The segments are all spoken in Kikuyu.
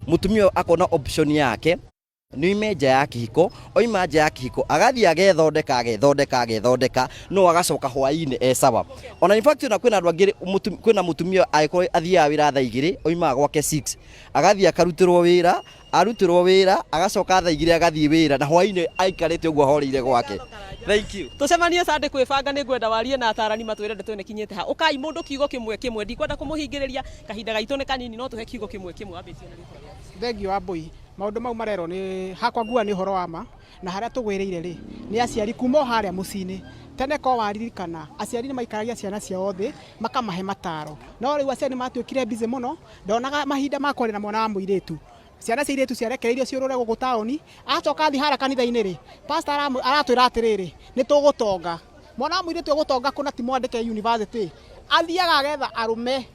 Mũtumia ũyũ akona option yake nĩ oime nja ya kĩhiko. Oima nja ya kĩhiko, agathiĩ agethondeka, agethondeka, agethondeka, no agacoka hwaĩ-inĩ e sawa. Ona in fact, ona kwĩna andũ angĩ, kwĩna mũtumia angĩkorwo athiaga wĩra thaa 2, oimaga gwake 6, agathiĩ akarutĩrwo wĩra, arutĩrwo wĩra, agacoka thaa 2 agathiĩ wĩra, na hwaĩ-inĩ aikarĩte ũguo ahoreire gwake. Thank you. Tũcemanie Sunday kwĩbanga. Nĩ ngwenda warie na atarani matwĩre ndeto ĩno ĩkinyĩte ha. Ũkai mũndũ kiugo kĩmwe kĩmwe, ndikwenda kũmũhingĩrĩria, kahinda gaitũ nĩ kanini, no tũhe kiugo kĩmwe kĩmwe wambĩtie na rĩtwa rĩaku. Thengiũ wa mbũi. Maũndũ mau marerwo nĩ hakwa ngua nĩ ũhoro wa ma, na harĩa tũgwĩrĩire rĩ nĩ aciari kuma o harĩa mũciĩ-inĩ. Tene ko waririkana, aciari nĩ maikaragia ciana ciao thĩ makamahe mataro, no rĩu aciari nĩ matuĩkire busy mũno, ndonaga mahinda ma kwaria na mwana wa mũirĩtu. Ciana cia irĩtu ciarekereirio ciũrũre gũkũ taũni, acoka athiĩ harĩa kanitha-inĩ rĩ, pastor aratwĩra atĩrĩrĩ, nĩ tũgũtonga. Mwana wa mũirĩtu egũtonga kũna ti mwandĩke university? Athiaga agetha arũme,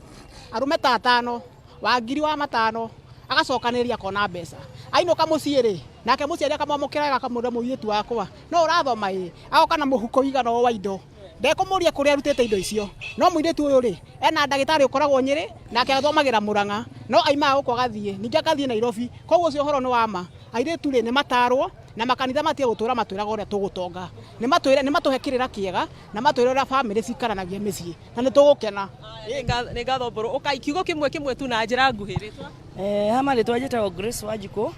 arũme ta atano, wa ngiri wa matano, agacokanĩrĩria akona mbeca. Ainũka mũciĩ rĩ, nake mũciari akamwamũkĩra wega, akamwĩra, "Mũirĩtu wakwa, no ũrathoma?" "Ĩĩ." Agoka na mũhuko ũigana ũũ wa indo, ndekũmũria kũrĩa arutĩte indo icio. No mũirĩtu ũyũ rĩ, ena ndagĩtarĩ ũkoragwo Nyĩrĩ, nake athomagĩra Mũrang'a, no aimaga gũkũ agathiĩ, ningĩ agathiĩ Nairobi. Koguo ũcio ũhoro nĩ wa ma. Airĩtu rĩ, nĩ matarwo na makanitha matige gũtũra matwĩraga ũrĩa tũgũtonga. Nĩ matwĩre, nĩ matũhe kĩrĩra kĩega na matwĩre ũrĩa bamĩrĩ cikaranagia mĩciĩ, na nĩ tũgũkena. Nĩ ngatho mbũrũ. Ũkai kiugo kĩmwe kĩmwe tu na njĩra nguhĩ, rĩtwa. Ha marĩtwa njĩtagwo Grace Wanjikũ.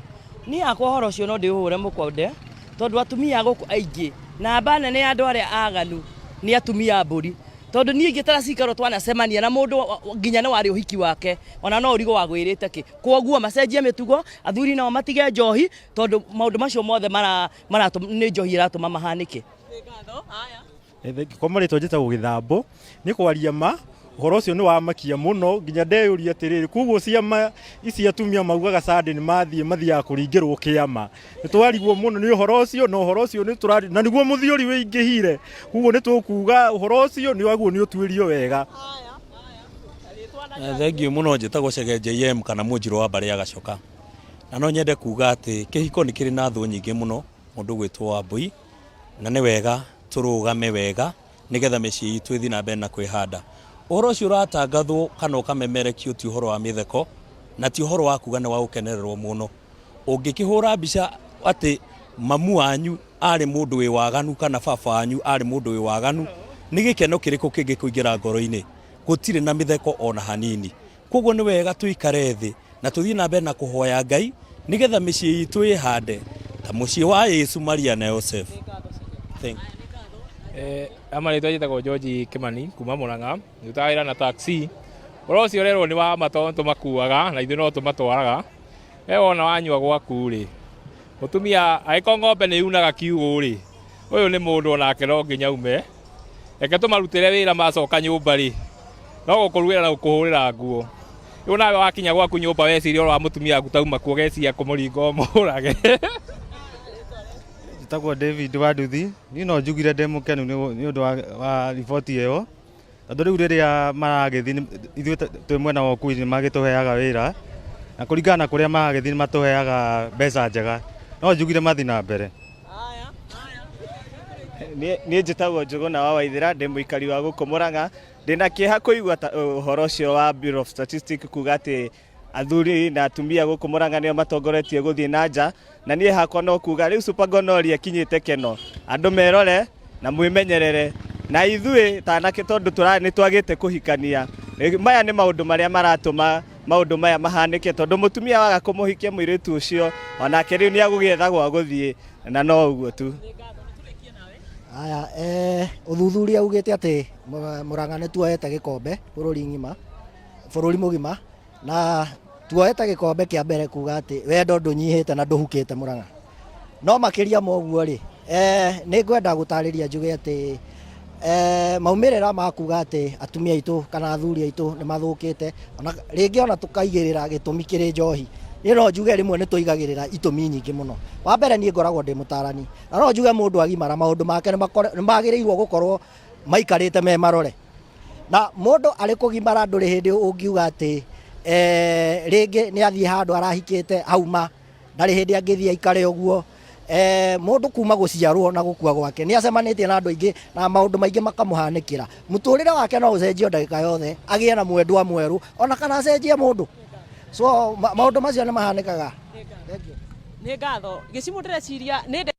Niĩ hakwa ũhoro ũcio no ndĩũhũre mũkonde, tondũ atumia a gũkũ aingĩ, namba nene ya andũ arĩa aganu nĩ atumia a mbũri. Tondũ niĩ ingĩtara cikaro twanacemania na mũndũ nginya nĩ warĩ ũhiki wake, ona no ũrigwo wagwĩrĩte kĩ. Kwoguo macenjie mĩtugo, athuri nao matige njohi, tondũ maũndũ macio mothe nĩ njohi ĩratũma mahanĩke. Nĩ ngatho. Haya. Kwa marĩtwa njĩtagwo Gĩthambo. Nĩ kwaria ma, ũhoro ũcio nĩ wamakia mũno nginya ndeyũria atĩrĩrĩ, koguo ciama ici atumia maugaga Sunday nĩ mathiĩ mathiaga kũringĩrwo kĩama? Nĩ twarigwo mũno nĩ ũhoro ũcio, na ũhoro ũcio nĩ tũrari na nĩguo mũthiori wĩingĩhire, koguo nĩ tũkuga ũhoro ũcio nĩ waguo nĩ ũtuĩrio wega. Thengiũ mũno. Njĩtagwo Chege JM kana Mũnjirũ wa mbarĩ ya Gacoka, na no nyende kuga atĩ kĩhiko nĩ kĩrĩ na thũ nyingĩ mũno, mũndũ gwĩtwo Wambui, na nĩ wega tũrũgame wega nĩgetha mĩciĩ itũ ĩthiĩ na mbere na kwĩhanda. Ũhoro ũcio ũratangathwo kana ũkamemerekio ti ũhoro wa mĩtheko na ti ũhoro wa kuga nĩ wa gũkenererwo mũno. Ũngĩkĩhũra mbica atĩ mamu wanyu arĩ mũndũ wĩ waganu kana baba wanyu arĩ mũndũ wĩ waganu, nĩ gĩkeno kĩrĩkũ kĩngĩkũingĩra ngoro-inĩ? Gũtirĩ na mĩtheko ona hanini. Koguo nĩ wega tũikare thĩ na tũthiĩ na mbere na kũhoya Ngai nĩgetha mĩciĩ itũ ĩhande ta mũciĩ wa Yesu, Maria na Joseph. Thank you. Amarĩtwa njĩtagwo George Kimani kuma Murang'a, ndutaga wĩra na taxi. Ũhoro ũcio ũrerwo nĩ wa ma tondũ tũmakuaga na ithuĩ no tũmatwaraga. We wona wanyua gwaku rĩ, mũtumia angĩkorwo ng'ombe nĩ yunaga kiugũ rĩ, ũyũ nĩ mũndũ onake no nginya aume. Reke tũmarutĩre wĩra, macoka nyũmba rĩ, no gũkũrugĩra na gũkũhũrĩra nguo. Rĩu nawe wakinya gwaku nyũmba weciria ũhoro wa mũtumia waku tauma kuo, ũgeciria kũmũringa ũmũrage. Njĩtagwo David Wanduthi. Niĩ no njugire ndĩ mũkenu nĩ ũndũ wa riboti ĩyo, tondũ rĩu rĩrĩa maragĩthiĩ, ithuĩ twĩ mwena wa ũkui nĩ magĩtũheaga wĩra, na kũringana na kũrĩa maragĩthiĩ nĩ matũheaga mbeca njega. No njugire mathiĩ na mbere. Niĩ njĩtagwo Njũgũna wa Waithĩra, ndĩ mũikari wa gũkũ Mũrang'a. Ndĩna kĩeha kũigua ũhoro ũcio wa Bureau of Statistics kuga atĩ athuri na atumia gũkũ Mũrang'a nĩo matongoretie gũthiĩ na nja, na niĩ hakwa no kuga rĩu Super Gonorrhea ĩkinyĩte keno. Andũ merore na mwĩmenyerere, na ithuĩ ta anake tondũ nĩ twagĩte kũhikania. Maya nĩ maũndũ marĩa maratũma maũndũ maya mahanĩke, tondũ mũtumia waga kũmũhikia mũirĩtu ũcio, onake rĩu nĩ agũgĩetha gwa gũthiĩ, na no ũguo tu. Aya, ũthuthuria ugĩte atĩ Murang'a nĩ tuoete gĩkombe bũrũri ng'ima, bũrũri mũgima, na tuoete gĩkombe kĩa mbere kuga atĩ wendo ndũnyihĩte na ndũhukĩte Murang'a. No makĩria ma ũguo rĩ, nĩ ngwenda gũtarĩria njuge atĩ maumĩrĩra ma kuga atĩ atumia aitũ kana athuri aitũ nĩ mathũkĩte, ona rĩngĩ ona tũkaigĩrĩra gĩtũmi kĩrĩ njohi. Niĩ no njuge rĩmwe nĩ tũigagĩrĩra itũmi nyingĩ mũno. Wa mbere, niĩ ngoragwo ndĩ mũtarani, na no njuge mũndũ agimara maũndũ make nĩ magĩrĩirwo gũkorwo maikarĩte me marore. Na mũndũ arĩ kũgimara ndũrĩ hĩndĩ ũngiuga atĩ rĩngĩ nĩ athiĩ handũ arahikĩte hauma, ndarĩ hĩndĩ angĩthiĩ aikare ũguo. Mũndũ kuma gũciarwo na gũkua gwake nĩ acemanĩtie na andũ aingĩ na maũndũ maingĩ makamũhanĩkĩra. Mũtũrĩre wake no ũcenjio ndagĩka yothe, agĩe na mwendwa mwerũ ona kana acenjie mũndũ. So maũndũ macio nĩ mahanĩkaga. Nĩ ngatho gĩcimũ, ndĩreciria nĩ